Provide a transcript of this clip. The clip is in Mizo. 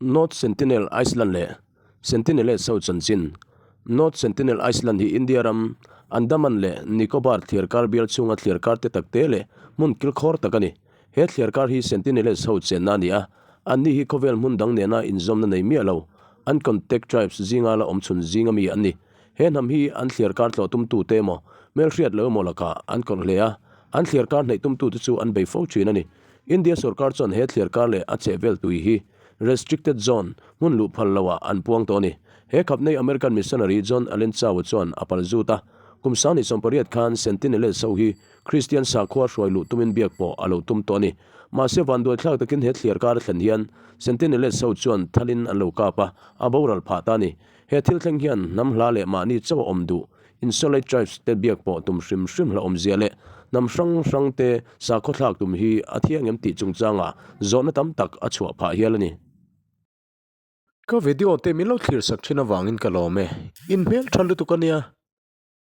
North Sentinel Island leh Sentinelese ho chanchin. North Sentinel Island hi India ram Andaman leh Nicobar thliarkar bial chhunga thliarkar te tak te leh hmun kilkhawr tak a ni. He thliarkar hi Sentinelese ho chenna a ni a, anni hi khawvel hmun dang nena inzawmna nei miah lo, uncontact tribes zinga la awm chhun zinga mi an ni. He hnam hi an thliarkar tlawh tumtute emaw, hmelhriat lo emaw lakah an kawrh hle a, an thliarkar hnaih tumtute chu an bei fo thin a ni. India sorkar chuan he thliarkar leh a chehvel tui hi Restricted Zone, hmun luh phal loah an puang tawh a ni. He khap nei American missionary John Allen Chau chuan a pal zut a. Kum 28 khan Sentinelese ho hi Kristian sakhua hruai luh tumin biak pawh a lo tum tawh a ni. Mahse vanduaithlak takin he thliarkar a thlen hian Sentinelese ho chuan thalin an lo kap a, a boral phah ta a ni. He thil thleng hian hnam hla leh mahni chauh a awm duh Insolate Tribes te biak pawh tum hrim hrim hlauhawmzia leh hnam hrang hrang te sakhaw thlak tum hi a thiang em tih chungchangah zawhna tam tak a chhuah phah hial a ni. Ka video te min lo thlir sak thin avangin ka lawm e. In hmel tha lutuk a nia.